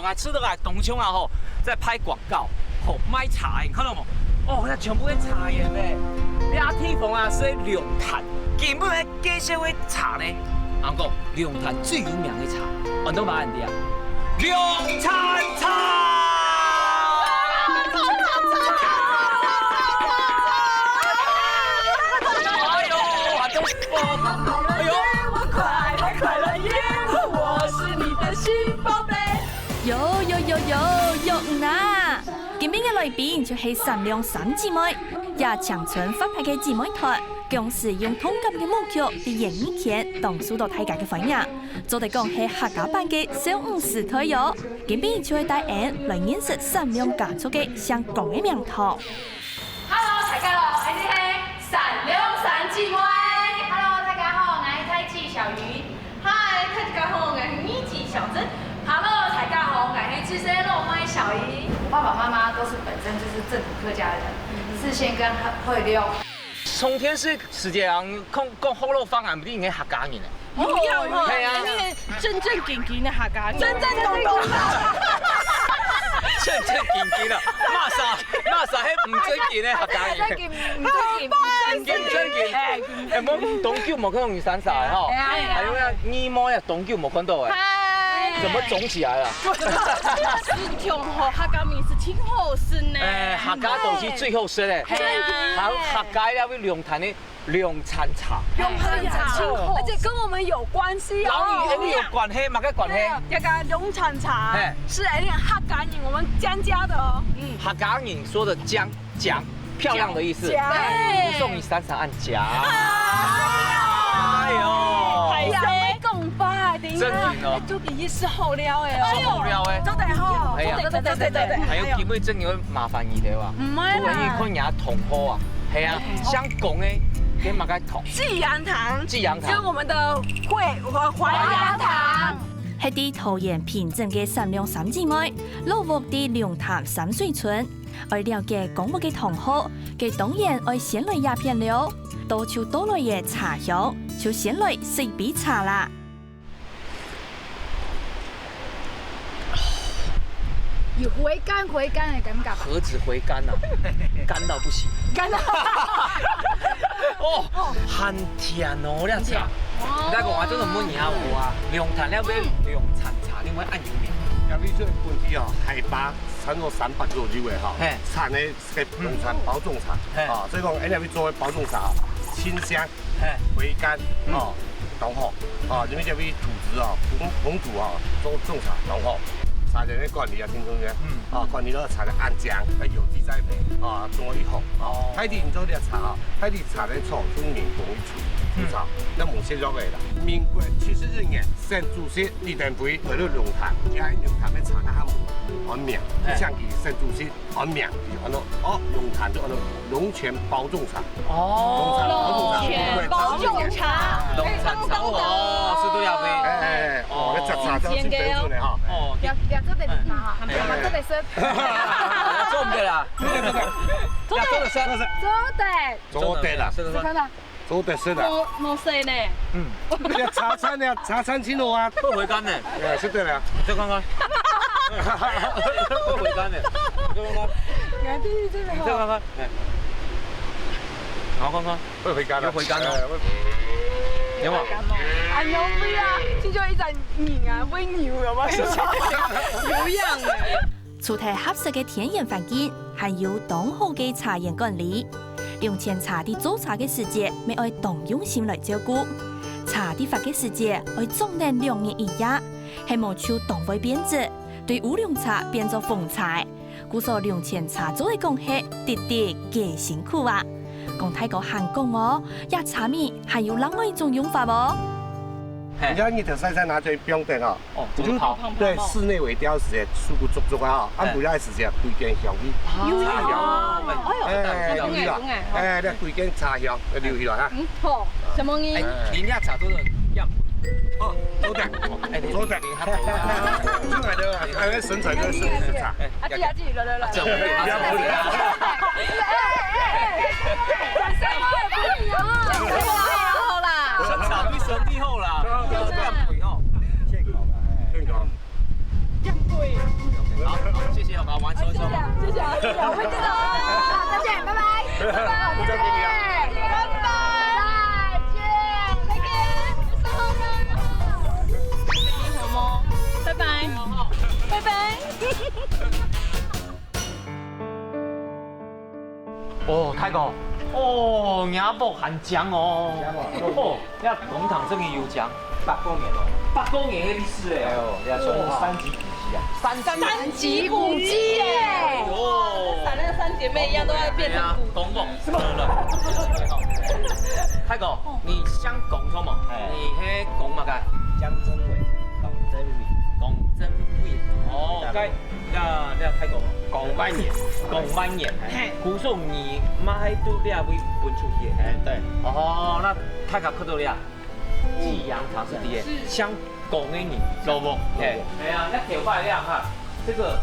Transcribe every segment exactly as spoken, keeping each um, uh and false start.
啊，食落來當像啊吼，在拍廣告，吼，賣茶的，你看到無？哦，那全部係茶園呢。這地方啊，係龍潭，根本係介紹个茶呢。人講，龍潭最有名个茶，安到麼个安到啊？龍潭茶！哎呦，還真是，哎呦！喲喲喲喲，有影啊！今晡日个來賓就係善良三姊妹，這青春活潑个姊妹團，共時用動感个舞曲在演藝圈當受到大家个歡迎，做得講係客家版个少女時代喲。今晡日就會帶𠊎來認識善良家族个姓江个名堂。 Hello，大家好，𠊎係善良三姊妹。Hello，大家好，𠊎係大姊小魚。Hi，大家好，𠊎係二姊小珍。Hello，大家好，𠊎係資深老妹小魚。我爸爸媽媽都是本身就是正統客家人，是先跟後流。從前是時節啊，講講學老方案，不應該客家人呢？ 無樣吼，係啊。你係正正經經个客家人。正正當當。正正經經啊，麼儕，麼儕係毋正經个客家人。正經，毋正經，毋正經。正經，正經。哎，無，當久無看到你三儕吼。哎呀。還有那二妹啊，當久無看到哎。嗨。怎麼腫起來了？真的，真的，真的，吼，客家麵食真好食呢。哎，客家東西最好食嘞。係啊。還有客家要用龍潭的 龍潭茶。龍潭茶，而且跟我們有關係哦。然後你，你有關係，麼个關係？這個龍潭茶，嘿。是𠊎等客家人，我們江家的哦。嗯。客家人說的江，江，漂亮的意思。江。對。我送你三十萬加。哎呦。還有講法，等一下。正經哦。就比一時好料哎哦。好料哎。做得吼。哎呀。做得，做得，做得。還有機會正經會麻煩你的哇。毋會啦。我一看你同學啊。 係啊，姓江个，跟麼个同？濟陽堂。濟陽堂。跟我們的會，淮陽堂。係在桃園平鎮个善良三姊妹，老屋在龍潭三水村。愛了解江屋个同學，該當然愛先來這片了。到就到來个茶鄉，就先來食杯茶啦。 有回甘回甘的感覺吧。何止回甘啊，甘到不行。甘到哦，還甜哦，這茶。哦。你講啊，這種問題啊，有啊，龍潭那邊龍潭茶，你會按有名。這位這本地哦，海拔差不多三百左右的哈，嘿。產的 該龍潭包種茶，嘿。啊，所以講，𠊎等會做包種茶，清香，嘿。回甘，嗯。哦，當好，啊，因為這位土質哦，紅，紅土哦，做種茶當好，茶園个管理啊，聽眾呢，嗯。啊，管理到茶个安全，啊，有機栽培，啊，種得好，哦。海底你做這茶啊，海底茶个草，出名容易出，出草，嗯。要猛些肉个啦。民國七十一年，省主席李登輝來到龍潭，這龍潭个茶，佢還無安名，嘿。就像佢省主席 安名，就安到，哦，龍潭就安到龍泉包種茶。哦，龍泉包種茶。龍泉包種茶。龍泉茶，哦，係對啊，喂。哎，哎，哎，哦，該摘茶都真標準个哈。哦，這，這做得食嗎？哎，這做得食。做毋得啦。做得，做得。做得。做得啦。試試看。 做得食啦。無，無洗呢。嗯。這茶餐呢，茶餐廳哦啊。會回甘呢。哎，係對了。你再看看。會回甘呢。你再看看。你看，對，對，對，你再看看。哎。好，看看。會回甘了。有回甘哦。哎，會。有無？哎，有味啊，這就一盞牛啊，會牛有沒有？有樣哎。 除忒合適个天然環境，還有當好个茶園管理。龍泉茶在做茶个時節，乜愛當用心來照顧。茶在發个時節，愛種等兩日一夜，係無就當會變質，對烏龍茶變做紅茶。故所龍泉茶做得講係滴滴个辛苦啊！講大哥還講哦，這茶米還有另外一種用法哦。嘿。你看日頭曬曬，拿出來放等哦。 哦，你就，做得泡。對，室內萎凋時節，樹骨足足啊，暗晡夜時節，歸間香氣。有影哦。哎喲，哎，有影啊。哎，你歸間茶香，留起來哈。嗯，好，什麼呢？哎，你那茶做得樣。哦，做得，哎，你做得。你還好啊。出來的，哎，身材就是身材。哎，啊，自己，自己，來，來，來。這樣不要不要。好啦。身材比身體好啦，不要這樣比哦。健康啊，哎。健康。 真貴。哦，大哥，哦，若屋還靚哦。靚哦。哦，這公堂真个有靚。百過年哦。百過年个歷史哎。哎喲，這算是三級古蹟啊。三級。三級古蹟耶！哦。哇，這三，那三姐妹一樣都要變成古蹟。哎呀，公公。是吧？大哥，你姓龔著無？哎。你係龔麼个？江真偉，龔真偉。龔真偉。哦，該 這，這大哥，龔萬年，龔萬年。嘿。故所你嘛係對這位分出去个。哎，對。哦，該大家看著這，濟陽堂係第一，是。姓龔个人，老屋。嘿。哎呀，該頭擺這哈，這個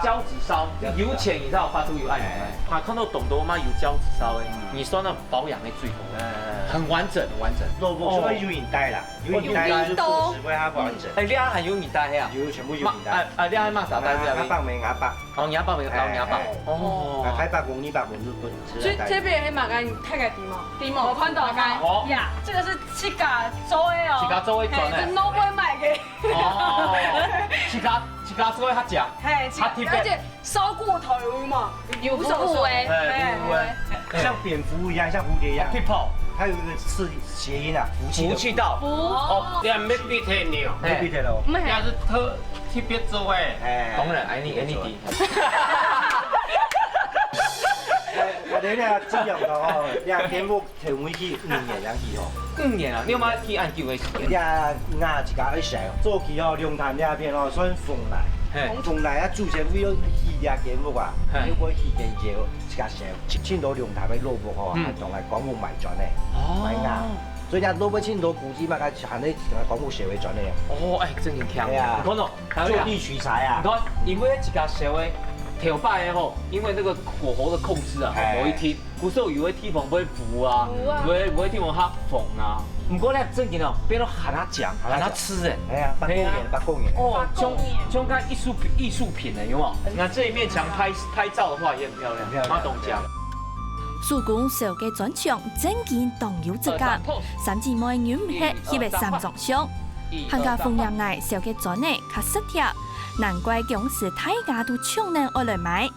交子燒，有錢人才有法度有恁樣。哎。啊，看著當多嘛有交子燒个，嗯。你算到保養个最好，哎。很完整。很完整。老屋就愛有人戴啦。 有人戴，哦，有人戴。就故事會較完整。哎，這還有人戴係啊？有，全部有人戴。嘛，啊，啊，這還嘛啥戴這位？啊，阿伯姆，阿伯。哦，若伯姆，哎，哦，若伯。哎。哦。啊，大伯公、二伯公就分，所以這邊還嘛，大家知無？知無？我看到。哦。呀，這個是自家做个哦。自家做个磚个。嘿，這老妹買个。哦，自家，自家做个較靚。嘿，較特別。而且 燒過頭有無？有苦苦的。嘿，苦苦的。嘿。像蝙蝠一樣，像蝴蝶一樣。哦，people。它有一個字，諧音啊，福氣的福。福氣到。福。哦，這毋係別个哦。嘿。毋係別个哦。毋係。這係特，特別做个。哎。當然，愛你，愛你的。哎，哎，等一下，這樣的哦，這樣天幕 頭尾去五年樣去吼。五年啊，你有無去恁久个時間？呀，吾自家愛燒，早期吼，龍潭這片吼，算蓬萊。嘿。蓬萊啊，祖先為了起這間屋啊，嘿。又愛起間廟，自家燒，盡多龍潭个老屋吼，嗯。還同𠊎公公買磚个，哦。買啊。所以這老屋盡多古蹟嘛，佢還在公公燒个磚个。哦，哎，真很強。哎呀，你看哦，還有這樣。坐地取材啊。你看，因為自家燒个，頭擺个吼，因為那個火候的控制啊，嘿。無一定 故所有个地方會烏啊，烏啊。有个，有个地方較紅啊。毋過呢，正經哦，變到還較靚，還較靚。還較靚。哎呀，百過年，嘿啊。百過年。哦，像，百過年。像該藝術品，藝術品呢，有無？很，那這一面牆拍，拍照的話也很漂亮，很漂亮。馬東江。手工燒个磚牆正經當有質感，呃，三姊妹忍毋核翕个三張相。還加紅娘𠊎燒个磚仔較實貼，難怪當時大家都搶等愛來買。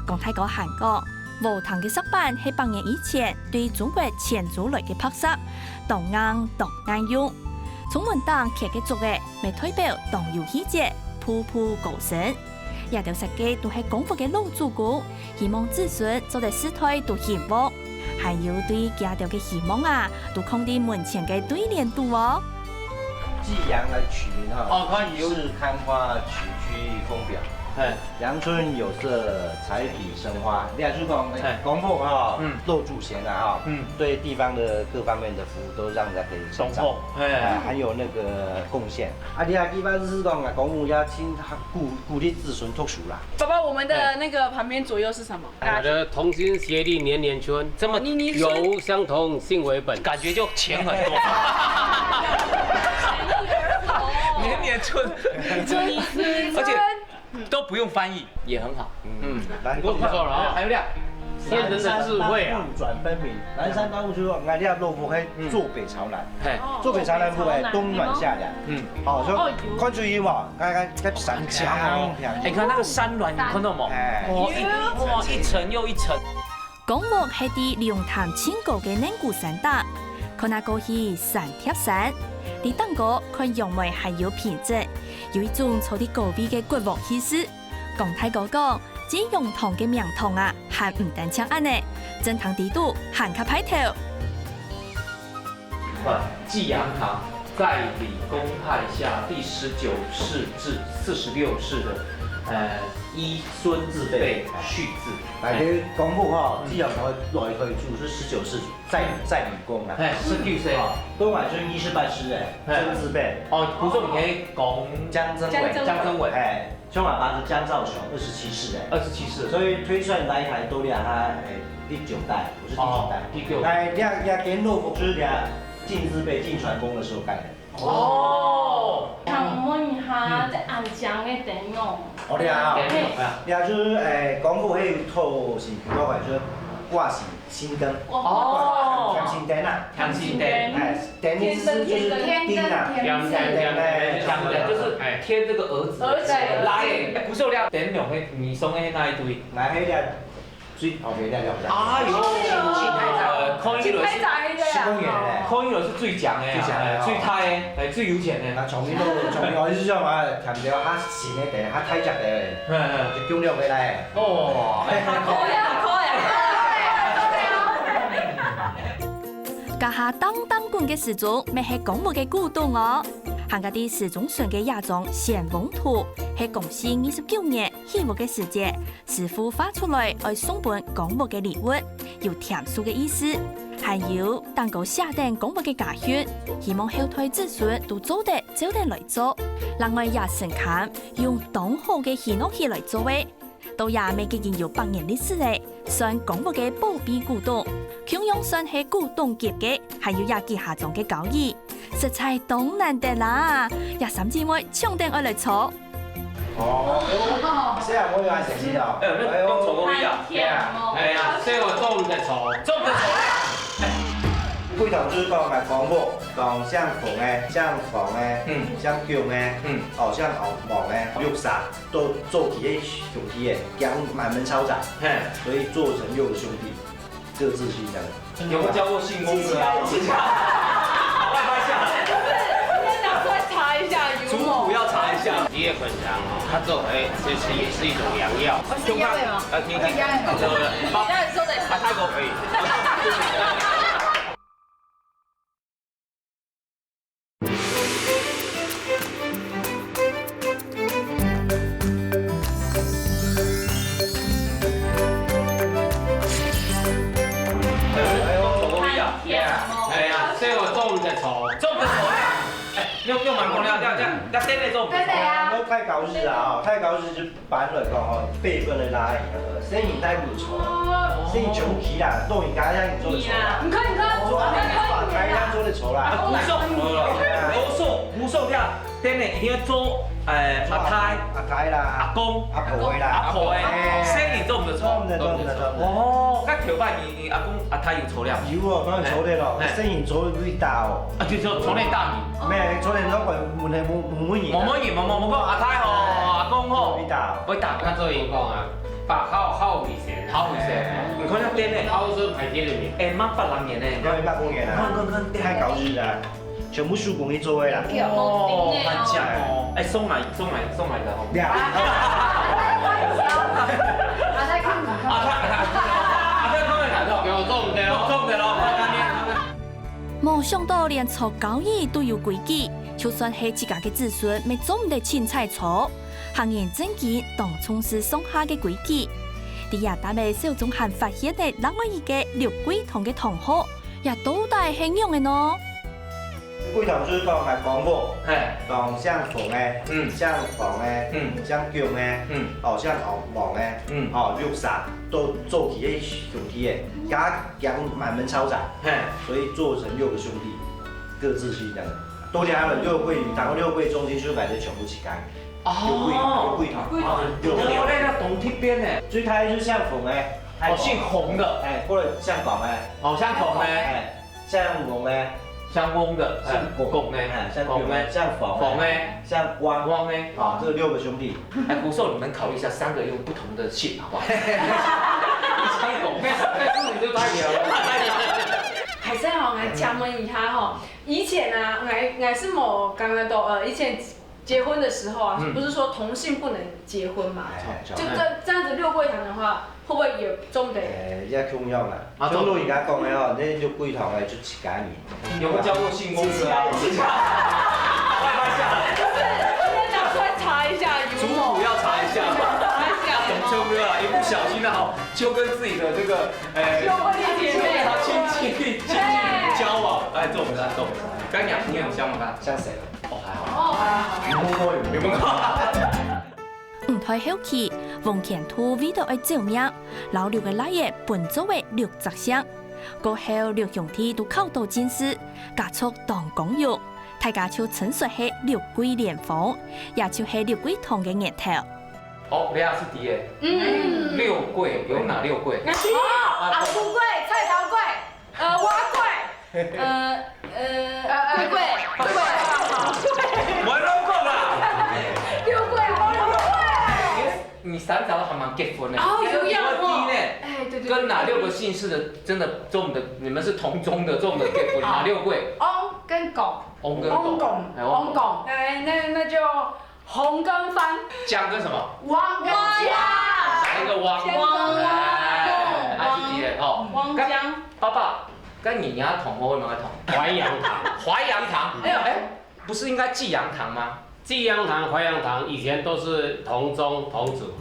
講大哥還講， 禾埕个石板係百年以前對中國遷出來个白石，當硬當耐用。窗門頂刻个竹仔，乜代表當有氣節，步步高升。這兜設計都係公屋个老祖公，希望子孫做得世代都興旺，還有對佢兜个希望啊，都囥在門前个對聯肚哦。濟陽來取名哈，哦，可以。是看花起居風表。嘿。 陽春有色，彩筆生花。你也是講，嘿。公屋哈，嗯。老祖先啊哈，嗯。對地方的各方面的服務都讓人家可以成長。當好，嘿。哎，很有那個貢獻。啊，你還一般是講啊，公屋要請他鼓，鼓勵子孫讀書啦。爸爸，我們的那個旁邊左右是什麼？哎，我的同心協力年年春，這麼你，你說有相同信為本。感覺就錢很多。年年春，而且 都不用翻譯，也很好。嗯，嗯，來，不錯了啊。還有亮，先人的智慧啊。南山北部轉分明，南山北部就係講，𠊎這老屋係坐北朝南，嘿。坐北朝南，屋係冬暖夏涼。嗯。哦，所以哦，有。看出去嘛，看，看，看山牆哦，哎，你看那個山巒，你看到嗎？哎。哦，一，哇，一層又一層。 公屋係在龍潭盡高个嫩古山頂，看啊過去山貼山，在頂高看楊梅還有平鎮，有一種坐在高位个國王氣勢。講大哥講，濟陽堂个名堂啊，還毋單淨恁呢，正堂底肚還較派頭。 濟陽堂在李公派下第十九世至四十六世的，呃，依孫字輩續字。哎，這公屋吼，嗯。濟陽堂來台主是十九世，在，在李公啊。哎，十九世。哦，都買就一十八世哎，嘿。曾字輩。哦，不是我們可以講江曾偉。江曾偉。江曾偉。哎， 像阿爸是江兆雄，二十七世哎。二十七世。所以推算來台都兩啊，哎，第九代，我是第九代。哦，第九代。哎，這，這間老屋就是這曾字輩曾傳功的時候蓋的。哦。想問一下，嗯。這恁靚个燈籠。哦，對啊，嘿。對啊，就是，哎，公屋還有透是，包括就是掛起 新燈。哦。甜心燈啊。甜心燈。哎，燈的意思就是燈啊。甜燈，甜燈，甜燈，就是添這個兒子。兒子。來，不是有兩燈籠，你送的那一堆。來，還有兩，最後面那兩盞。哎呦，看一輪是，看一輪是最強的，最強的，最大的，哎，最有錢的。那從來都，從來是這樣啊，強調他新的燈，他太強的。嗯嗯。就供了回來。哦。好可愛，好可愛。這下噹噹滾个時鐘，乜係江屋个古董哦。還過在市中心个這張仙翁圖，係光緒二十九年起屋个時節，師傅畫出來愛送分江屋个禮物，有添壽个意思。還有，頂高寫等江屋个家訓，希望後代子孫都做得照等來做。另外，這神龕用當好个稀泥器來做个， 到這乜已經有百年歷史了，算江屋个寶貝古董，共樣算係古董級个，還有這幾下張个交椅，實在當難得啦！這三姊妹搶等愛來坐。哦，哎喲，細阿妹有恁神奇哦！哎喲，你講坐過去啊？哎呀，細阿妹坐毋得坐，坐毋得坐。歸堂就係講來江屋，講姓馮个、姓黃个、嗯。姓姜个、嗯。哦，姓王个，六儕。 都做佢个兄弟个，驚滿門抄斬，嘿。所以做成六个兄弟，各自姓張。有沒有教過姓翁的啊？好，拜拜一下。就是，你要拿出來查一下，有沒有？族譜要查一下。你也很強哦，他這種，哎，其實也是一種良藥。我姓楊的嗎？啊，你姓楊的嗎？對不對？你要说的。啊，泰国可以。 哎喲，哎呀，細阿妹坐毋得坐，坐毋得坐。哎，你有，你有買過料，這樣，這樣，這樣，真的坐毋得坐。真的啊。都太高興了啊，太高興就 一般來講吼，輩分个拉椅，細人帶毋坐，細人全部企啦，老人家一樣坐得坐啦。你看，你看，坐啊，坐啊，大人做得坐啦。啊，古早，古早，古早這，等下一定愛做，誒，阿太、阿太啦，阿公、阿婆啦，阿婆誒，哎。細人做毋得坐。做毋得，做毋得，做毋得。哦，該頭擺你，你阿公阿太有坐了？有哦，當然坐得咯，哎。細人坐會打哦。啊，就係坐，坐得打你。無，坐得攏會問，問，問，問人。問，問人，問，問，問講阿太吼，阿公吼。會打。 會打。該做人講啊，百孝孝為先。孝為先。你看這燈呢？孝順排第一名。哎，一百零年呢。一百零年啊。看，看，看，燈。太高級了，全部手工去做的啦。哦，很強哦。哎，送來，送來，送來的哦。呀。啊，再看看。啊，他，他，啊，他，他們來了。有中的哦。中的咯，看看。 無想到連坐交椅都有規矩，就算係自家个子孫，乜做毋得凊彩坐。客人正經當重視上下个規矩。在這搭个小鍾還發現了另外一個六桂堂个堂號，這到底係仰仔呢？六桂堂就係講來講過，嘿。講姓馮个，嗯。姓黃个，嗯。姓姜个，嗯。哦，姓王个，嗯。哦，六儕都做佢个兄弟个，家 驚滿門抄斬，嘿。所以做成六个兄弟，各自姓這樣。多加了六桂，你談到六桂中間，就是感覺全部起開。哦。六桂，六桂堂，六桂堂。哦，那那那懂特別呢。最大就姓馮个，哦，姓洪的。哎，過來姓廣个，哦，姓廣的。哎，姓翁个，姓翁的，哎，姓廣，廣的，哎，姓廣个，姓黃个，黃个，姓汪，汪个。啊，這六个兄弟。哎，國壽，你們考慮一下，三個用不同的姓，好不好？姓廣，沒有，沒有，你就太聊了。還是吼，來請問一下吼，以前啊，𠊎，𠊎係無感覺到，呃，以前結婚的時候啊，嗯。不是說同姓不能結婚嘛？哎，就這，這樣子六桂堂的話，會不會也中的？哎，也共樣啦。啊，像老人家講个吼，你六桂堂个就一家人。有沒有教過姓翁的啊？自家人，自家人。拜拜一下。就是，今天拿出來查一下，有沒有？族譜要查一下。查一下，有沒有？秋哥啊，一不小心啊，就跟自己的這個 哎，兄弟姐妹。親戚，親戚交往，哎，這種的，這種的。跟你講，你很像嗎？像誰？哦，還好。哦，還好。有摸過，有摸過。五代後期，黃乾都為著愛走命，摎六個倈仔分做了六隻姓。過後，六兄弟都考到進士，家族當光榮，大家就稱說係六桂聯芳，也就係六桂堂个源頭。 哦，這係知个。嗯。六桂有哪六桂？哦，阿富貴、菜頭粿。呃，我鬼。呃，呃，鬼鬼，鬼鬼。我乱讲啦。六鬼，我六鬼。你三早还蛮结婚的。哦，有有有。我弟呢？哎，对对对。跟哪六个姓氏的，真的，跟我们的，你们是同宗的，跟我们的结婚，哪六鬼？翁跟公。翁跟公。翁公，哎，翁公。哎，那，那就 洪跟范。江跟什么？汪跟江。哪一个汪？江跟汪。哎，还是敌人吼。汪江。爸爸，跟你家同好，会不会同？淮阳堂。淮阳堂。哎呦，哎，不是应该济阳堂吗？济阳堂、淮阳堂以前都是同宗同祖。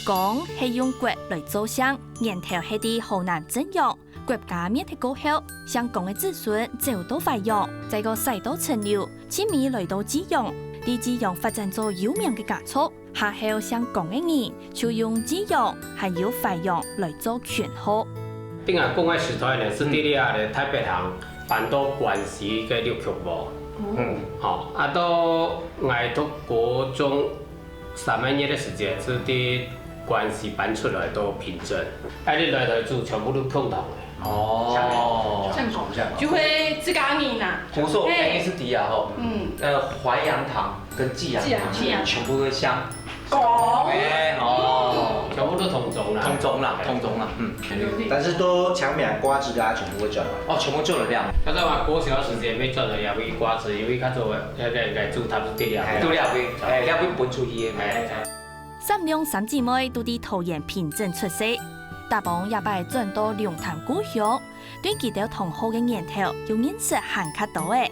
江係用國來做姓，源頭係在河南鄭陽。 國家滅忒過後，姓江个子孫走到淮陽，再過徙到陳留，盡尾來到濟陽。在濟陽發展做有名个家族，下後姓江个人就用濟陽還有淮陽來做群號。等下講个時代呢，係在這个臺北行搬到關西个六曲屋。嗯。吼，啊，到𠊎讀高中 三年个時節，就在關西搬出來到平鎮，啊，這來來住全部都共同个。哦，像，像，就會自家人啊。胡說，嘿。哎，你是弟啊吼。嗯。呃，淮阳堂跟济阳堂，济阳，济阳。全部都像。哦。哎，哦。全部都同宗啦。同宗啦，同宗啦，嗯。但是都強名瓜子啊，全部會轉來。哦，全部轉來了。他在我國小時節也轉來，也會瓜子，因為較早个，那個，那個住他不是地理啊。哎，都了解，哎，了解分出去的嘛。哎。 閃亮三姊妹都在桃園平鎮出世，大幫這擺轉到龍潭故鄉，對佢兜同學个源頭又認識還較多咧。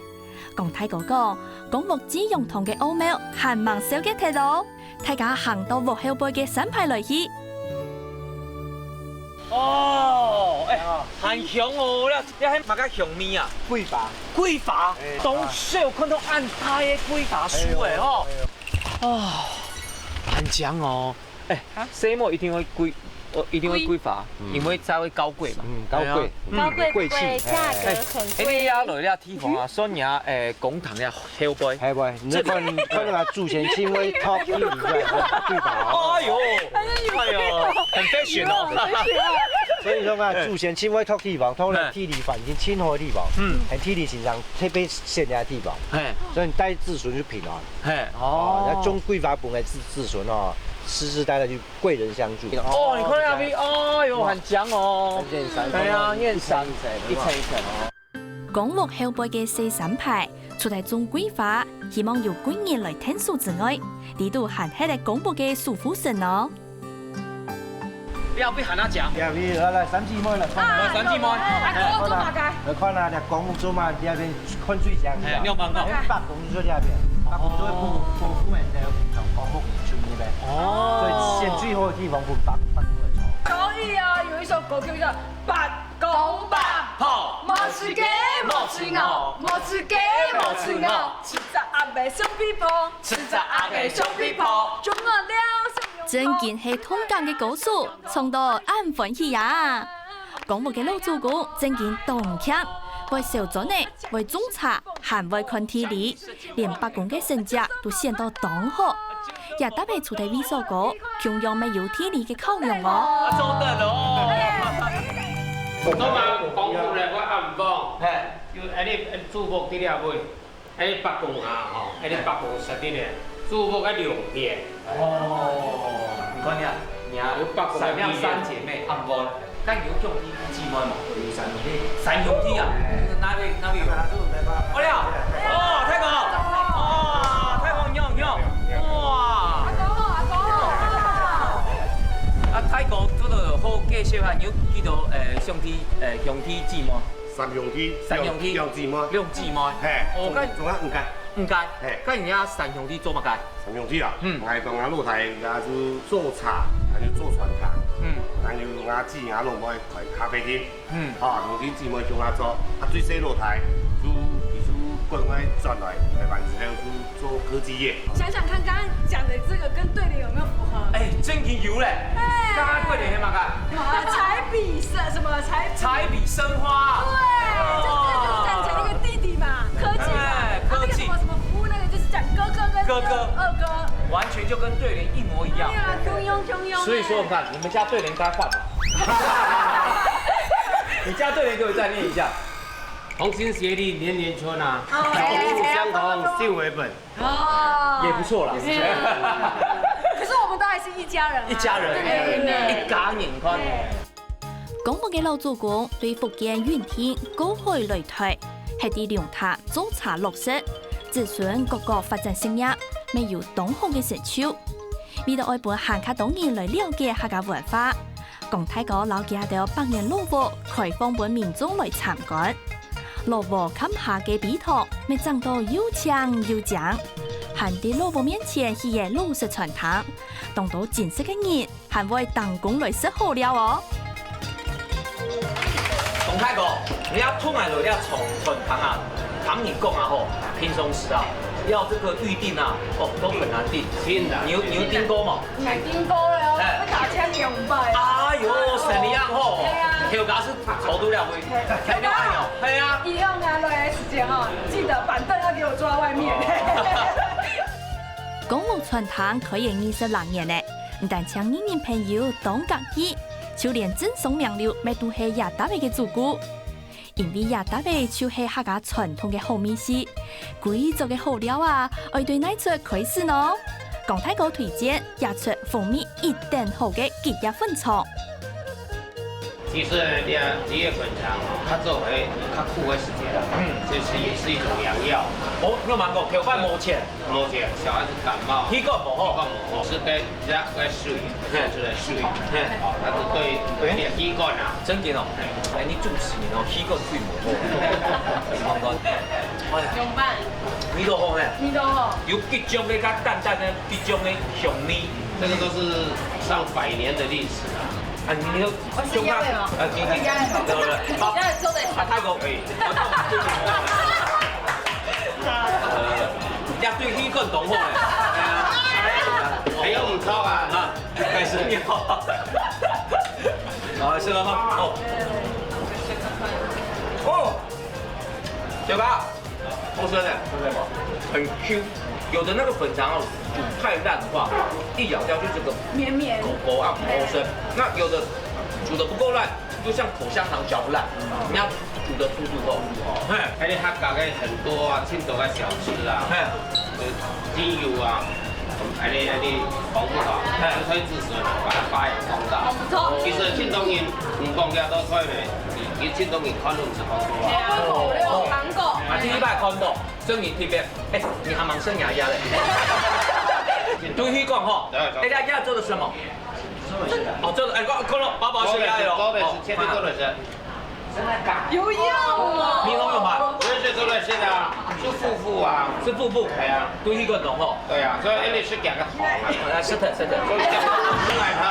江大哥講，江屋濟陽堂个奧妙還吂紹介忒哦，大家行到屋後背个山排來去。哦，哎，還香哦，這，這係麼个香味啊？桂花。桂花，哎，當少看到恁大个桂花樹个哦。哎喲，哎喲。 哦，很強哦。哎，啊？細妹一定會桂，哦，一定會桂花，桂。嗯。因為才會高貴嘛。嗯，高貴。哎呀。嗯，高貴不貴，貴氣。價格很貴。哎，哎，你也來這地方啊，算你啊，哎，公堂个後背。後背，你看，看那個祖先親位top地方，桂花哦。哎喲，哎喲，很fashion哦。所以說嘛，祖先親位top地方，通常地理環境親好个地方，嗯。很地理形象，特別選這地方。哎。所以你帶子孫就平安。 嘿，哦，哦。那種桂花分个子，子孫哦，世世代代就貴人相助。哦，你看那邊，哎喲，很強哦。很現山。哎呀，很現山，一層一層，一層一層哦。江屋後背个細山排，除了種桂花，希望有貴人來𢯭手之外，這都還係个江屋个守護神哦。 你後背還要講？你後背，來，來，三姊妹來看。啊，來，三姊妹。阿公做麼个？來看啊，你公公做嘛，你那邊看最像的。哎，你有看過？哎，伯公就在那邊，伯公就會保，保護人家，公公就在那邊。哦。所以選最好的地方分伯，伯公來坐。所以啊，有一首歌叫做《伯公伯婆》。好。無自家，無自我，無自家，無自我，七隻鴨仔相比婆，七隻鴨仔相比婆，中了了相比婆。真經係動感个歌手。 唱到恁歡喜啊！江屋个老祖公真經當慶，會燒磚仔，會種茶，還會看地理，連伯公个成績都選到當好。這搭仔除忒位所高，共樣乜有地理个考量哦。啊，做得咯。做嘛，公公來，我暗房。嘿。有恁呢，祝福在這位。 哎，伯公啊，吼，哎，你伯公設定个，祖屋个兩片。哦，你看呀，你啊，有伯公个三姊妹，啊，無，但有兄弟姊妹嘛？有三兄弟。三兄弟啊？哎。哪位，哪位有？哦，了，哦，大哥，哦，大哥，你好，你好，哇。阿公好，阿公好。啊，大哥，做得好介紹下，你有幾多，呃，兄弟，呃，兄弟姊妹？ 三兄弟，三兄弟，兩，兩姊妹。兩姊妹。嘿，哦，總，總共五個。五個。嘿。該你啊三兄弟做麼个？三兄弟啊，嗯。𠊎同𠊎老弟，𠊎就做茶，還有做船頭。嗯。還有𠊎姊、𠊎老妹開咖啡廳。嗯。啊，兄弟姊妹共下做，啊，最細老弟，就，佢就國外轉來，台灣之後就 做科技業。想想看，剛剛講的這個跟對聯有沒有符合？哎，真經有咧。哎。剛剛對聯係麼个？啊，彩筆生，什麼彩筆？彩筆生花。對，就這個就是講，講那個弟弟嘛，科技嘛。哎，科技。啊，那個什麼，什麼服務，那個就是講哥哥跟哥哥。二哥。完全就跟對聯一模一樣。哎呀，共樣，共樣。所以說，你看，你們家對聯該換了。你家对联给我再念一下。同心协力年年春啊，哦，同心相同心为本。哦，也不错啦。可是我们都还是一家人啊。一家人，对对对对。一家人，你看。 江門个老祖公對福建永定過海來臺，係在龍潭做茶落實，子孫各各發展事業，乜有當好个成就。為著愛分還較多人來了解客家文化，江大哥摎佢兜百年老屋開放分民眾來參觀。老屋崁下个陂塘，乜整到又淨又靚，還在老屋面前起个老式餐廳，當多真實个人 還會當工來食好料哦。洪大哥，你愛同𠊎來這餐餐廳啊，聽人講啊吼，平常時啊，要這個預定啊，哦，都很難訂。真的。你有你有訂過嗎？還訂過了哦，哎。會打千兩百。哎喲，生理恁好哦，對啊。頭家是坐得了會，開了愛哦，係啊。以後呢，來的時間哦，記得板凳要給我坐在外面。哦。江門餐廳開業二十六年了， 毋單淨人人朋友當合意，就連政商名流乜都係這搭仔个主顧。因為這搭仔就係客家傳統个好味緒，歸桌个好料啊，愛對哪出開始呢？江大哥推薦這出風味一等好个桔仔粉腸。其實呢，桔仔粉腸哦，較早係較苦个時節啦，嗯，其實也是一種良藥。哦，你有聽過，頭擺無錢。 無錢，小孩子感冒，氣管無好。氣管無好，食个藥个水，嘿。做出來水，嘿。哦，那就對，對你的氣管啊。真的哦，哎，你主持人哦，氣管最無好。你看看，哎呀，怎麼辦？味道好呢，味道好。有桔醬个，佮淡淡个桔醬个香味。這個都是上百年的歷史啊。啊，你有我是一樣的哦。啊，你你一樣的。對不對？好，一樣的做得。啊，泰國可以。 呃，也對氣管當好呢。哎呀，還有毋錯啊。啊，開始你好。好，吃了嗎？哦。哦，小白，好吃的，很Q。有的那個粉腸哦，煮太爛的話，一咬掉就這個綿綿。口口啊，不好吃。那有的煮得不夠爛， 就像口香糖嚼不爛，你要煮得突突哦。嘿。還有客家个很多啊，盡多个小吃啊，嘿。呃，精油啊，還有那個紅木啊，嘿。都可以自食，把它發揚光大。好不錯。其實盡多人毋講這道菜呢，佢盡多人看都毋識看過啊。哦，有聽過。啊，第一擺看到，真係特別。哎，你還蠻生牙牙的。對佢講吼，對，對。哎，大家做的什麼？ 哦，做得，哎，看，看到爸爸是愛哦。做得是，絕對做得是。有用哦。你有用嗎？這是做得是的，是夫婦啊。是夫婦。哎呀。對，一個懂吼。對啊，所以一定是加個糖啊。來，是的，是的。所以講出來它。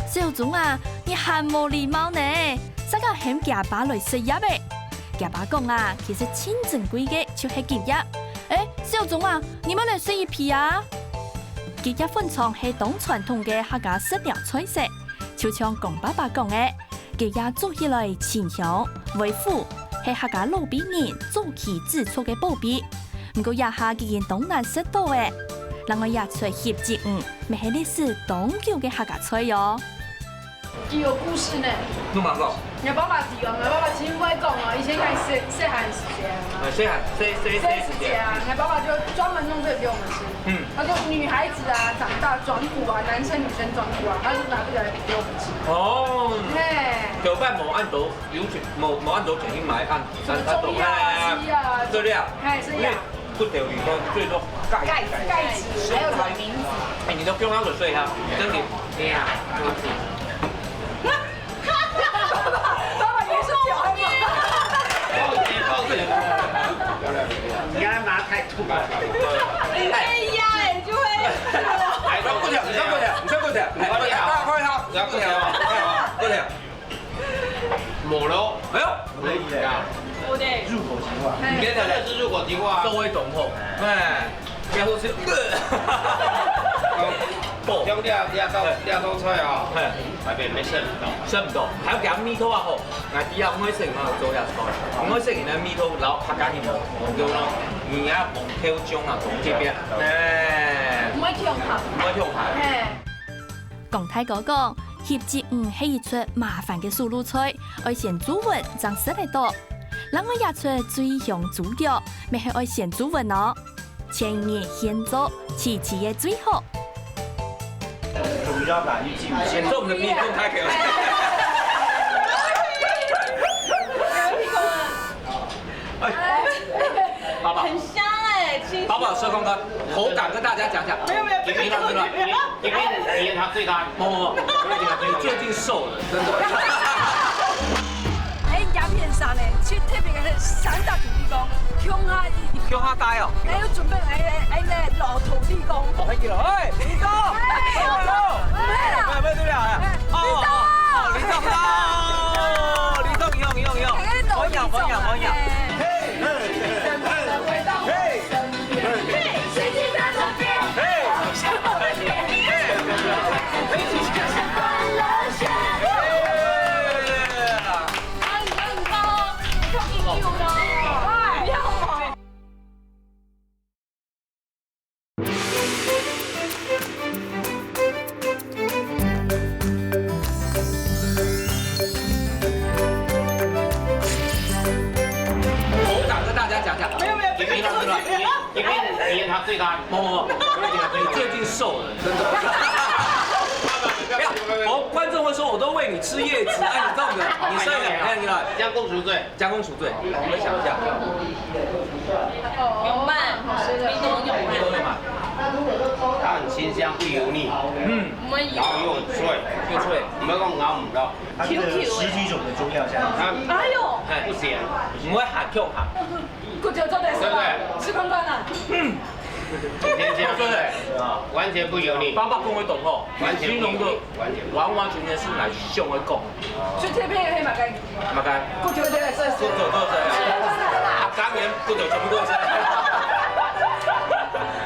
小鍾啊，你還無禮貌呢，煞敢喊厥爸來食藥仔。厥爸講啊，其實盡珍貴个就係桔仔。哎，小鍾啊，你乜來食一皮啊？ 桔仔粉腸係當傳統个客家食療菜色，就像江爸爸講个，桔仔煮起來清香、微苦，係客家老輩人早期製作个寶貝。毋過這下已經當難食到了。另外這出翕鰭魚，乜係歷史當久个客家菜哦。 佢有故事呢。你有聽過？𠊎爸爸知哦，𠊎爸爸真會講哦，以前佢細細漢時節啊。呃，細漢，細細細時節啊，𠊎爸爸就專門弄這個給我們吃。嗯。他說女孩子啊，長大轉骨啊，男生女生轉骨啊，他就拿這個來給我們吃。哦。嘿。頭擺無恁多有錢，無無恁多錢去買恁，什麼中藥啊、西藥啊，對不對啊？嘿，是呀。因為 骨頭裡頭最多鈣，鈣質，鈣質，還有卵磷脂。哎，你都不用喝水哈，真的。對啊。爸爸，你是小孩嗎？抱歉，抱歉。你看他媽太痛了。哎呀，哎，就會。哎，不要，不要，不要，不要，不要，快哈，不要，不要，不要。 無咯。哎喲，可以的。呀，入口即化。你看看，真的是入口即化。各位總統，哎，然後是，哦，像這這道這道菜哦，哎，外面沒吃不到。食毋到，還有佢味道啊吼，𠊎知啊，外省人做這菜，外省人个味道，然後客家人有咯，你啊，紅豆醬啊，從這邊，哎，毋會共下。毋會共下。嘿。 江大哥講，熻鯽魚係一出麻煩个手路菜，愛先煮勻正食得到。另外這出醉香豬腳，乜係愛先煮勻哦。千年現做，齊齊个最好。主要啦，你進先做我們的蜜蜂開給我。哎，爸爸，很香哎，其实爸爸有吃看看，口感跟大家讲讲。没有没有，给你看这个，给你给你给你他最大。不不不，你最近瘦了，真的。哎，影片上呢，去特别个三大土地公，共下去，共下带哦。还有准备哎哎那老土地公。哦，还有，哎，你走，哎，你走，哎，没有没有对不了，哎，哦，哦，你走，哦，你走，你走，你走，你走，哎，欢迎欢迎欢迎。哎。 口感跟大家讲讲。没有没有，给你看这个，给你给你给他最大。不不不，你最近瘦了，真的。不要，哦，观众会说我都喂你吃叶子，哎，你这样子，你剩两天，你来。将功赎罪。 将功赎罪，我们想一下。有慢，冰冻有慢。冰冻有慢。它很清香，不油腻，嗯，我们有然后又很脆，又脆。我们讲咬唔到，它这个十几种的中药下去，它哎呦，哎，不咸，不会很Q很。骨头做得是吧？对不对？吃看看啊。嗯，很清香，对不对？啊，完全不油腻，爸爸跟我懂哦，完全不油腻，形容的完全不油腻。完完全全是来形容的讲。所以这片黑马干 嘛个，骨头都在这。骨头都在。啊，当然骨头全部都在。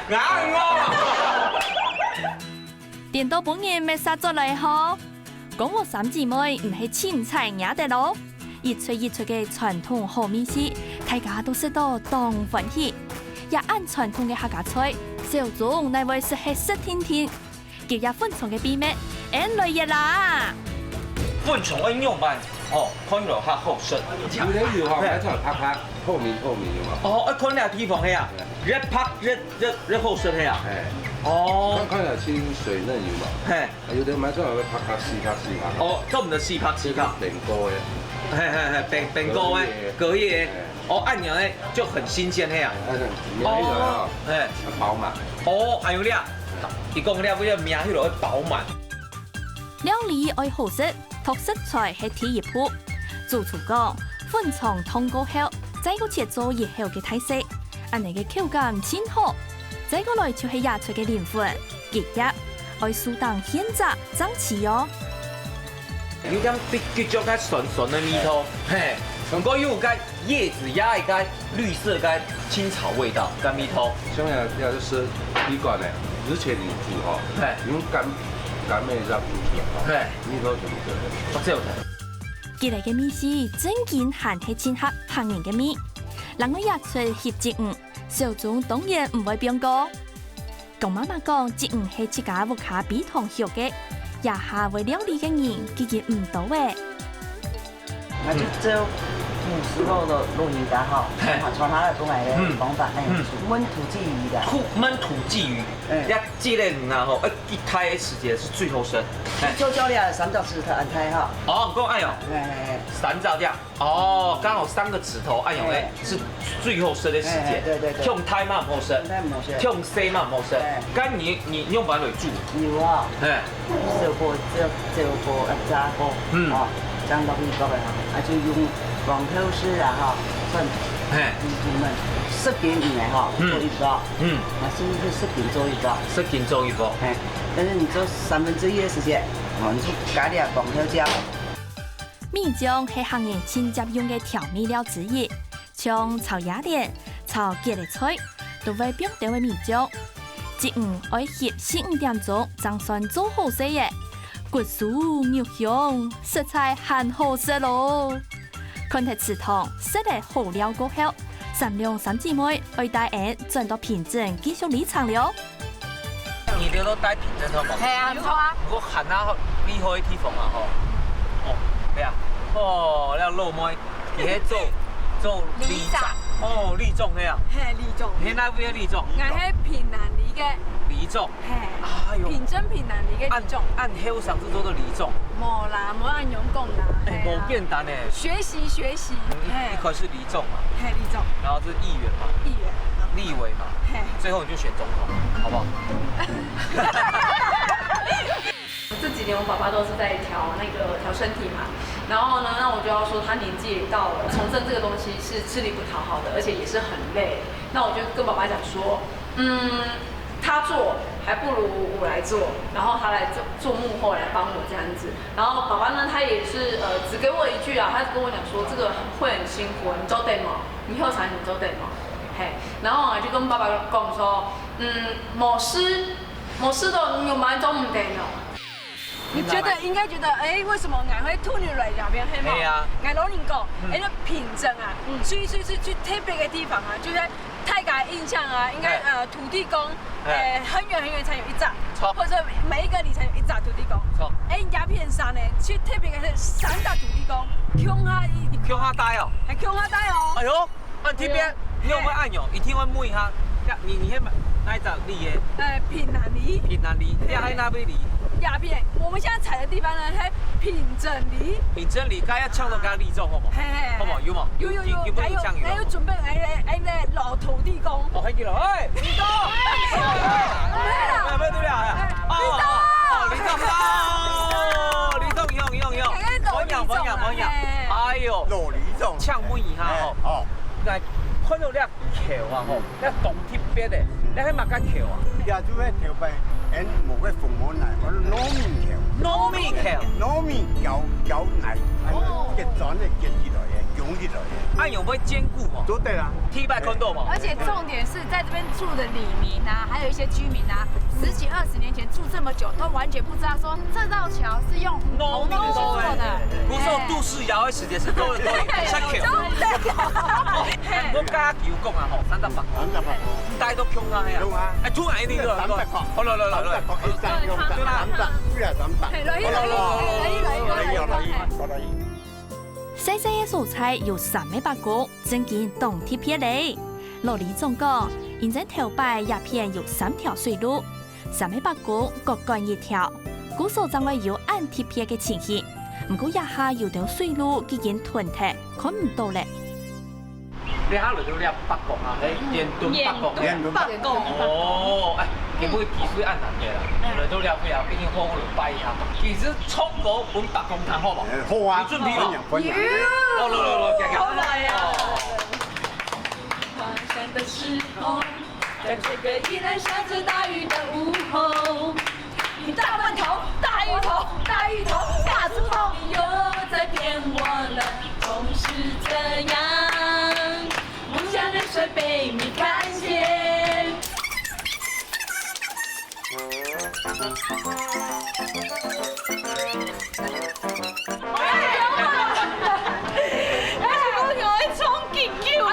硬哦。顛倒分人搣煞轉來吼。講到三姊妹毋係凊彩惹得咯，一出一出个傳統好味緒，大家都食到當歡喜。這恁傳統个客家菜，小鍾哪會食忒食定定？ 今日粉腸个秘密，俺來一啦！粉腸愛仰般？哦，看起來較好食。有个有吼，嘿。買出來白白，透明透明有無？哦，愛看這地方係啊，越白越越越好食係啊。嘿。哦。看看起來清水嫩有無？嘿。啊，有个買出來會白白、死白、死白。哦，做毋得死白死白。變膏个。嘿嘿嘿，變變膏个，嘿。膏个。嘿。 哦，恁樣呢就很新鮮係啊。哎，哎，哎，哦，哎，哎，飽滿。哦，還有咧，你講咧，為了命迄落飽滿。料理愛好食，擇食材係第一步。主廚講，粉腸燙過後，再過切做一口个大細，恁樣个口感真好。再過來就係這出个靈魂，桔葉，愛手動現摘正試哦。有點比桔醬較酸酸个味道，嘿，毋過又有个 葉子壓一个綠色个青草味道，甘味道。像這，這就是你講个，而且你煮吼，嘿。你用甘，甘味這煮出來吼，嘿。味道全部出來。哦，這有才。佢个味緒正經還係真合客人个味。另外一出熻鯽魚，小鍾當然毋會放過。 講媽媽講，鯽魚係自家屋下秘湯學个，這下會料理个人已經毋多咧。那就只有古時候的老人家哈，嘿。傳下來過來的方法，嗯。哎，嗯。燜土鯽魚的。土，燜土鯽魚，哎。這，這个魚啊吼，哎，一開始也是最好食。哎。就叫你啊，三隻指頭恁大哈。哦，講哎喲，哎，哎，哎。三隻這樣。 哦，剛好三个指頭，哎喲，哎，哎。是最好食个時節。哎，對，對，對。忒大嘛毋好食，忒大毋好食。忒細嘛毋好食。哎。該你，你用哪來煮？有啊。嘿。小火，小，小火，啊，炸火，嗯。哦，這樣落去過來哈，啊，就用黃豆絲啊，哈，蒜，嘿。你，你們十斤以內哈，嗯。做一包。嗯。啊，是不是十斤做一包？十斤做一包。哎，但是你做三分之一的時間，哦，你就加點黃豆醬。 米醬係客人盡常用个調味料之一，像炒野蓮、炒結个菜，都會放兜仔米醬。鯽魚愛熻四五點鐘正算做好勢仔，骨酥肉香，實在還好食咯！看忒池塘，食了好料過後， 三兩三姊妹愛帶俺轉到平鎮繼續旅程了。你兜都帶平鎮好無？係啊，毋錯啊。毋過行啊，厲害个地方啊吼。哦，係啊，哦，該老妹，佢係做做里長，里長。哦，里長係啊，嘿，里長。你哪位个里長？𠊎係平南里个里長。嘿，哎喲，平鎮平南里个里長。恁後生就做到里長。無啦，無恁樣講啦，哎，係啊。無簡單呢。學習學習，嘿。一開始里長嘛，嘿，里長。然後是議員嘛，議員，立委嘛，嘿。最後你就選總統，好不好？這幾年我爸爸都是在調那個調身體嘛，然後呢，那我就要說他年紀也到了，從政這個東西是吃力不討好的，而且也是很累。那我就跟爸爸講說，嗯，他做還不如我來做，然後他來做做幕後來幫我這樣子。然後爸爸呢，他也是呃只給我一句啊，他跟我講說這個會很辛苦，你做得嗎？你後生你做得嗎？嘿，然後我就跟爸爸講說，嗯，無事，無事都你有蠻做毋得呢。 你覺得應該覺得，哎，為什麼𠊎會突然來這邊，係無？係啊。𠊎摎你講，嗯。哎，該平鎮啊，嗯。最最最最特別个地方啊，就係大家印象啊，應該，嘿。呃，土地公，嘿。哎，很遠很遠才有一隻，著。或者每一個里才有一隻土地公。著。哎，這片山呢，最特別个係三隻土地公，共下一，共下戴哦。還共下戴哦。哎喲。 恁特別，哎喲。你有無恁樣？一定愛問一下，呀，你你係哪一隻里个？呃，平南里。平南里，嘿。你係哪位里？這片，我們現在踩的地方呢，係平鎮里。平鎮里，該愛搶到該里長好無？嘿嘿嘿。好無？有無？有有有，有，有沒有搶有？還有還有準備，哎哎哎，那老土地公。哦，還有了，哎，土地公，哎，哎，哎，哎，哎，哎，哎，哎，哎，哎，哎，里長，哦，里長，哦，里長，有有有有，哎，老里長啊，歡迎歡迎歡迎，嘿。哎喲，老里長，請問一下吼，哎，哦。 𠊎看到這橋啊吼，這當特別个，這係麼个橋啊？這就係頭擺，俺無个紅毛泥，𠊎糯米橋。糯米橋。糯米攪攪泥，哦。結磚个結起來个，constru起來个。啊，有會堅固無？做得啊。第一擺看到無？而且重點是在這邊住的里民啊，還有一些居民啊，十幾二十年前住這麼久，都完全不知道說這道橋是用糯米做的。糯米做的。不是有都市謠的時節，是做的都有，對，像橋。真的。 我家己有講啊吼，三十八塊，三十八塊。帶到窮啊呀。窮啊。哎，窮啊，一定有。三百塊。好，來來來來。三百塊，一張用三百，幾啊三百。嘿，來，來，來，來。細細个所在有三个伯公，正經當特別咧。老里長講，因為頭擺這片有三條水路， 三个伯公各管一條，故所正會有恁特別个情形。毋過這下有兜水路已經斷忒，看毋到咧。這下來到這伯公啊，係，連墩伯公。連墩伯公。哦，哎，今晡日技術恁難个啦，嗯。來到這位啊，一定好好來拜一下。其實唱歌分伯公聽好無？哎，好啊，有準備無？歡迎，歡迎。有。好，來來來，行行。好來啊。哦。 在這個依然下著大雨的午後，你大饅頭、大魚頭、大芋頭、大豬頭，你又在騙我了，總是這樣，我像淚水被你看見。 哎，你看，你看，你看，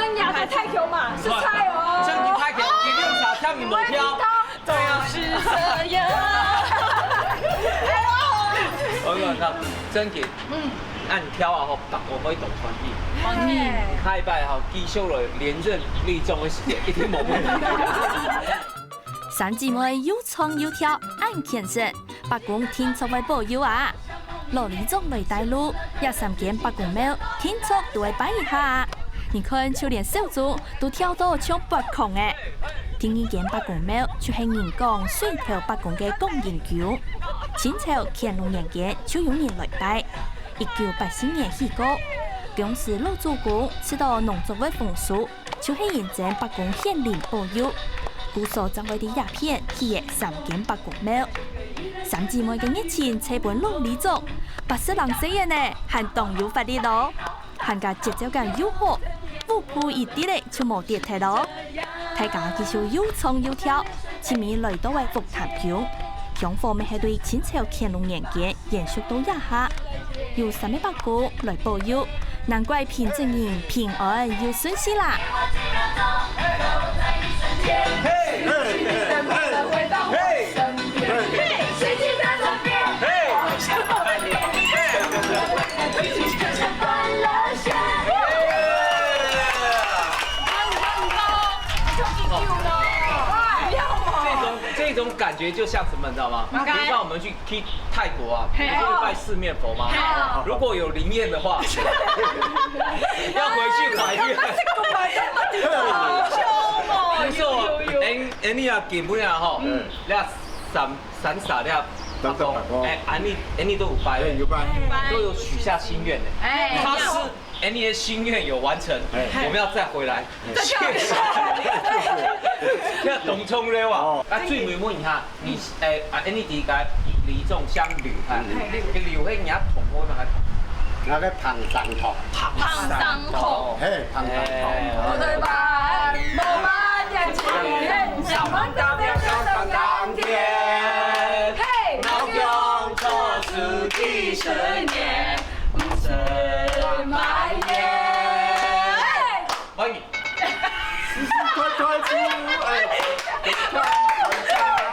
你看，這太強嘛，是菜哦。正經太強，一定要跳，你無跳。對啊。是這樣。哎呦。我跟你講，正經，嗯。恁跳啊吼，伯公會當歡喜。歡喜。下禮拜吼，繼續來連任里長个時間，一定無問題。 三姊妹又唱又跳，恁虔誠，伯公定著會保佑啊！老里長來帶路，這三間伯公廟定著都會拜一下啊！你看，就連小豬都跳到像發狂仔。第二間伯公廟就係人講水頭伯公个廣仁宮，清朝乾隆年間就有人來拜，一九八四年起過，當時老祖公試著農作物豐收， 就係因爭伯公顯靈保佑，故所正會在這片起个三間伯公廟。三姊妹个熱情吹分老里長，八十零歲个呢，還當有活力哦！還加節奏感又好，舞步一滴仔就無跌忒哦！大家繼續又唱又跳，盡尾來到个福潭宮，香火乜係對清朝乾隆年間 延續到這下，有三个伯公來保佑，難怪平鎮人平安又順序啦！这种这种感觉就像什么，你知道吗？比如说我们去去泰国啊，不是会拜四面佛吗？如果有灵验的话，要回去还愿。不是，哎哎，你啊，根本啊吼，你啊三三傻掉，哎，安妮安妮都有拜，有拜，都有许下心愿的。哎，他是。 哎，你的心愿有完成，我们要再回来。谢谢。要懂冲了啊！啊，最尾问一下，你哎啊，哎，你第一个李仲香刘哈，刘个刘个人家同我那个同，那个彭桑同，彭桑同，嘿，彭桑同，对吧？我们眼睛，想不到的是感觉，嘿，老公做事几十年。 欢迎。快快出，哎，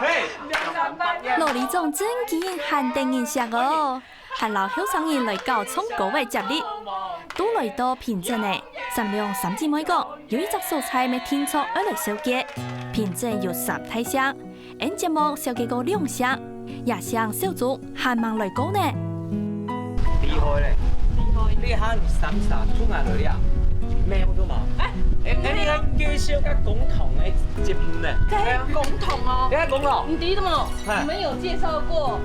嘿，老里长真经还得人惜哦，还摎后生人來搞唱歌个接力。都來到平鎮呢，三兩三姊妹講，有一隻所在乜定著愛來紹介。平鎮有三大姓， 𫣆節目紹介過兩姓，這姓小鍾還吂來過呢。厲害咧！厲害！你看你三儕出來了呀，沒有的嘛？哎，哎，你看介紹个共同的節目呢？對，共同哦。你看共同，你第一个嘛，你们有介绍过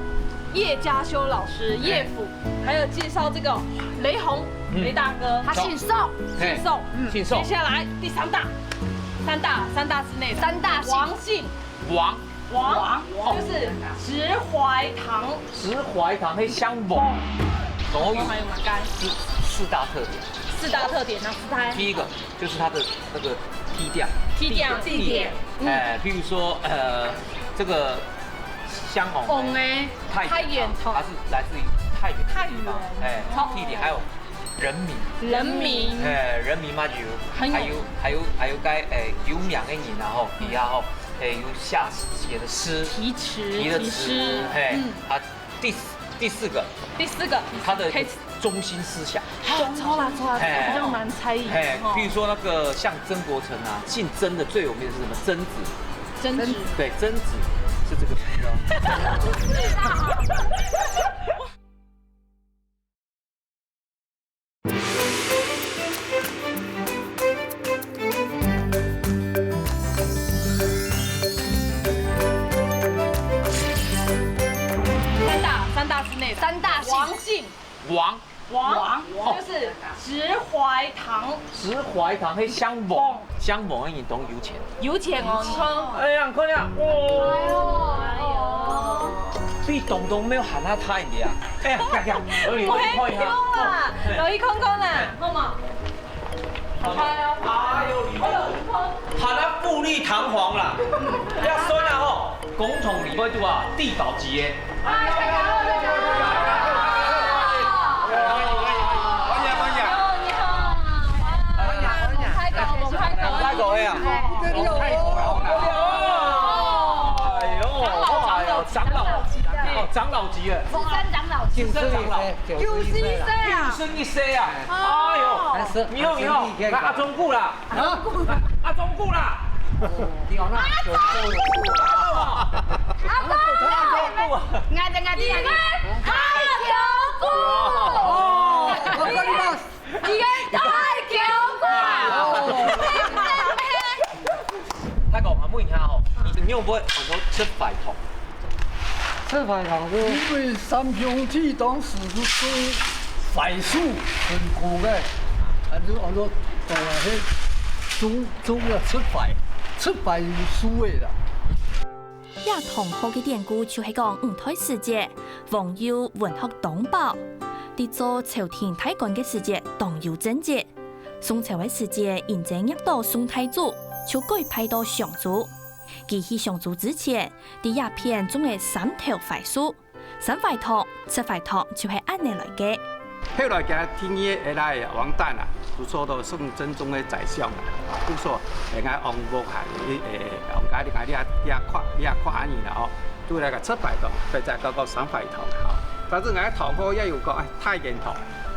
叶嘉修老师、叶府，还有介绍这个雷洪、雷大哥，他姓宋，姓宋，姓宋。接下来第三大，三大三大之内的三大姓王姓。 王，王，就是直怀堂。直怀堂，嘿，姓王。总共有四四大特点。四大特点，哪四大？第一个就是它的那个低调，低调，低调。哎，比如说呃，这个香红，红哎，太原，太原头，它是来自于太原的地方，太原，哎，地点还有人名，人名，哎，人名嘛有，还有还有还有该哎有名的人啊吼，底下吼。 哎，有下写的诗，题词，题的词，嘿，啊，第第四个，第四个，他的中心思想，好，抽啦抽啦，这个比较难猜一点，嘿，比如说那个像曾国城啊，姓曾的最有名的是什么？曾子，曾子，对，曾子是这个名字哦。三大三大之内的三大姓，王姓，王，王，就是直怀堂。直怀堂，嘿，姓王，姓王的人都有钱。 有钱哦，你看。哎呀，你看呀，哇！哎呦，比东东没有喊他大一点啊。哎呀，看看，我给你看一下。有啊，有一空空啦，好吗？好拍哦。哎呦，你看，喊他富丽堂皇啦，要算了吼，总统礼拜度啊，地保级耶。 哎，大家好，大家好。你好，你好。你好，你好。哎呀，哎呀。开口，开口。开口，哎呀。哎呦，哎呦，长老级的。哦，长老级的。十三长老级。十三长老。九十一岁啊。九十一岁啊。哎呦，你好，你好。来，阿忠牯啦。 啊，阿忠牯啦！阿忠牯！阿忠牯啊！𠊎等，𠊎等，𠊎等。大舅牯！哦，你个大舅牯！大哥，𠊎問一下吼，你有無有做出壞糖？ 出壞糖个。因為三兄弟當時係做壞事很苦个，啊，就安到講啊，係做做个出壞，出壞事个啦。這糖號个典故就係講五代時節，王佑文學當飽，在做朝廷大官个時節當有政績。宋朝个時節，因爭捏到宋太祖，就改派到襄州。佢去襄州之前， 在這片種了三頭槐樹，三槐糖、出槐糖就係恁呢來个。後來佢第二个倈仔啊，王旦啊，就做到宋真宗个宰相啊，就說，哎，𠊎王屋下，哎，王家裡𠊎這這塊這塊恁呢啦吼，就來个出槐糖，或者講講三槐糖吼。但是𠊎糖號也有講，哎，太原糖，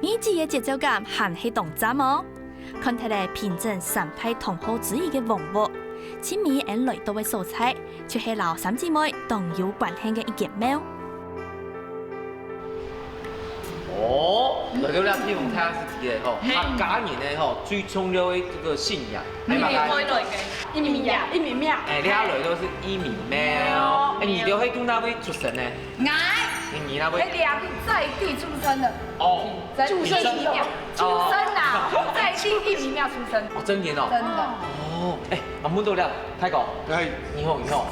你這个節奏感還係當讚哦！看忒了平鎮三大堂號之一个王屋，盡尾𠊎來到个所在，就係摎三姊妹當有關係个一間廟。哦，來到這地方，大家係知个吼，嘿。客家人个吼，最重要个這個信仰，你係麼个？開來个，義民廟，義民廟。哎，你來到係義民廟，哎，你就係在哪位出生呢？ 𠊎，你，你哪位？係這位在地出生个。哦，在地義民廟出生啊，在地義民廟出生。哦，真个哦。真个。哦，哎，啊，問到了，大哥，哎。你好，你好，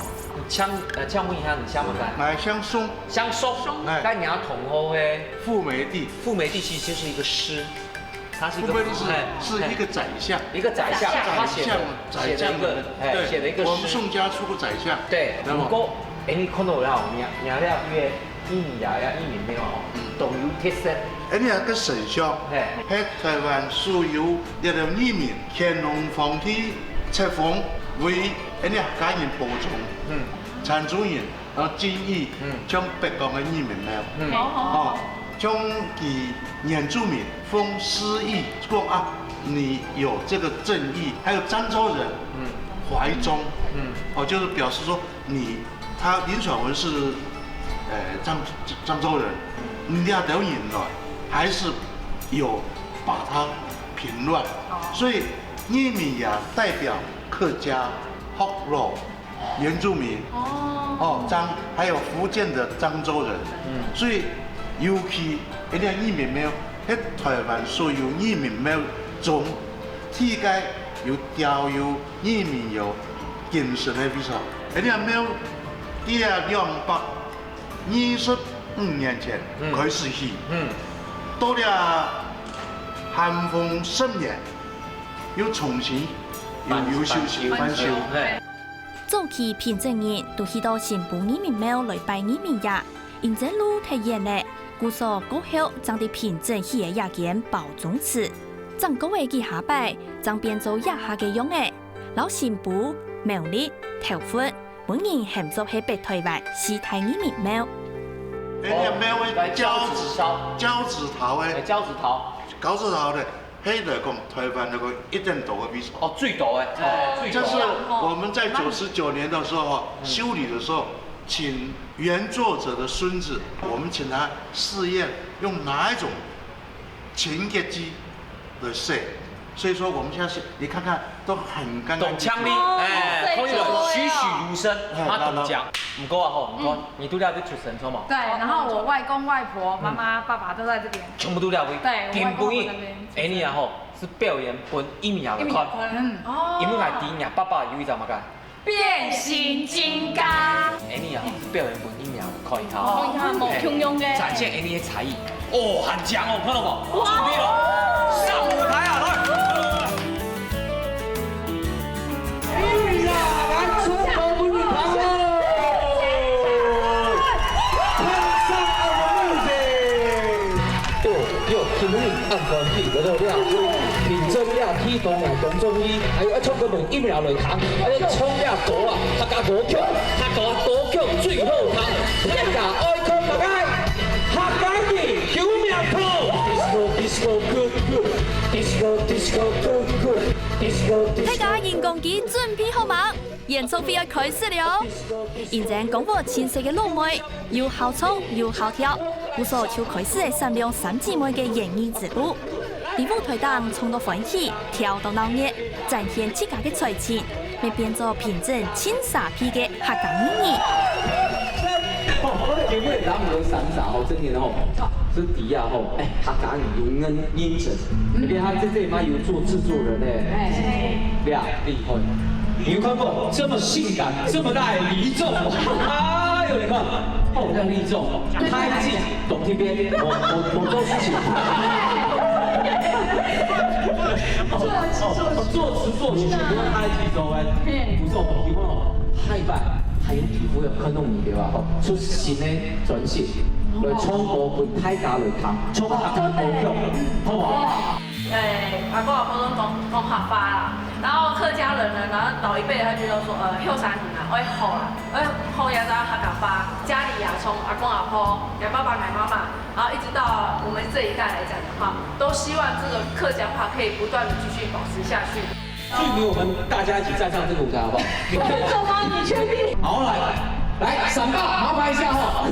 請，呃，請問一下，你姓麼个？哎，姓宋。姓宋，哎。該你个堂號係？富美第。富美第其實就是一個詩。 它是一個，富美第是，哎，是一個宰相。哎，一個宰相，宰相，他寫的，宰相的，寫的一個，哎，對，寫的一個詩。我們宋家出過宰相，對，知道嗎？不過，哎，你看到了，你，你那邊義民呀，呀，義民廟哦，嗯。都有特色。哎，你看該神像，哎。係台灣所有這個義民，乾隆皇帝冊封為，哎，你看，家人保重，嗯。泉州人 然後敬意，嗯。像北港个義民廟，嗯。哦，像佢原住民奉祀意講啊，你有這個正義，還有漳州人，嗯。懷忠，嗯。哦，就是表示說你，他林爽文是，呃，漳，漳州人，你這兜人來，還是有把他平亂，哦。所以義民也代表客家、福佬、 原住民，哦。哦，漳，還有福建的漳州人。嗯。所以尤其，哎，這義民廟，係台灣所有義民廟中，第一個有吊有義民有精神个位所。哎，這廟，在兩百二十五年前，嗯。開始起，嗯。到了咸豐十年，又重新，又，翻，又修，翻修。翻修，嘿。 早期平鎮人都去到新埔義民廟來拜義民爺，因為路忒遠了，故所過後正在平鎮起个這間包宗祠。正過个幾下擺，正變做這下个樣仔，摎新埔、苗栗、頭份，分人喊做係北臺灣四大義民廟。哎，那廟个交趾，交趾陶哎，哎，交趾陶。交趾陶的，黑的讲台湾那个一等多的米索。哦，最多哎，哦，最多。这是我们在九十九年的时候修理的时候，请原作者的孙子，我们请他试验用哪一种 清洁剂的水。所以说我们现在是，你看看都很干干净净。懂腔里，哦，哎，对，可以了，栩栩如生，哎，他懂腔。毋过啊吼，毋过，嗯。你都了就出生错嘛。对，然后我外公外婆、妈妈、爸爸都在这边。全部都了位。对，我外公外婆在这边出生。今晡日，Annie啊吼，是表演分一苗来看。一苗看，嗯。哦。因为俺知你爸爸有一张么个 变形金刚。Annie啊，表演分一苗看一下。哦，你看，無共樣个。展现Annie个才艺。哦，很強哦，看到無？哇！準備了，上舞台啊，來！一苗來，出國分你看哦！看上啊，我们有谁？ 對，對，今日恁歡喜，來到了，憑著這天堂來當中意，還有愛唱歌問音樂來聽，還有唱這歌啊，客家歌曲，客家歌曲最好聽，大家愛看麼个？客家人有名堂。Disco disco good good，disco disco good good，disco disco。大家人講佢準備好吂？ 演唱會愛開始了哦！因為講話親切个老妹，又好唱又好跳，故所就開始了閃亮三姊妹个演藝之路。在舞台頂唱到歡喜，跳到鬧熱，展現自家个才情，乜變做品質盡沙鼻个客家藝人。哦，我个節目也當有閃閃哦，真的哦，這底下吼，哎，客家人有認認真，嗯。你看他在這裡嘛有做製作人呢，哎。 厲害！你有看過這麼性感、這麼大的李總嗎？哎呦，你看，哦，那李總，他已經懂這邊，我我我做事情。做詞作曲，做詞作曲，不用太激動哎。嘿。不錯，你看哦，下一半還有機會看到你對吧？出新的專輯，來唱歌分大家來聽，唱客家歌曲，好不好？ 誒，阿公阿婆攏講，講客話啦。然後客家人呢，然後老一輩他就要說，呃，後生人啊，愛學啦，愛學這个客家話。家裡啊，從阿公阿婆、𠊎爸爸、𠊎媽媽，然後一直到我們這一代來講的話，都希望這個客家話可以不斷地繼續保持下去。最後，我們大家一起站上這個舞台，好不好？你確定嗎？你確定？好，來，來，閃爸，麻煩一下哈。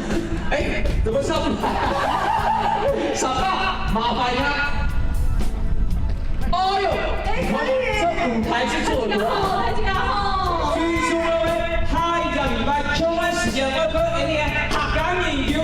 哎，怎麼上不來？閃爸，麻煩一下。 哎呦，哎，可以耶。這舞台是做得好。大家好，大家好。所以說呢，下一個禮拜，同樣時間，我們Annie客家人有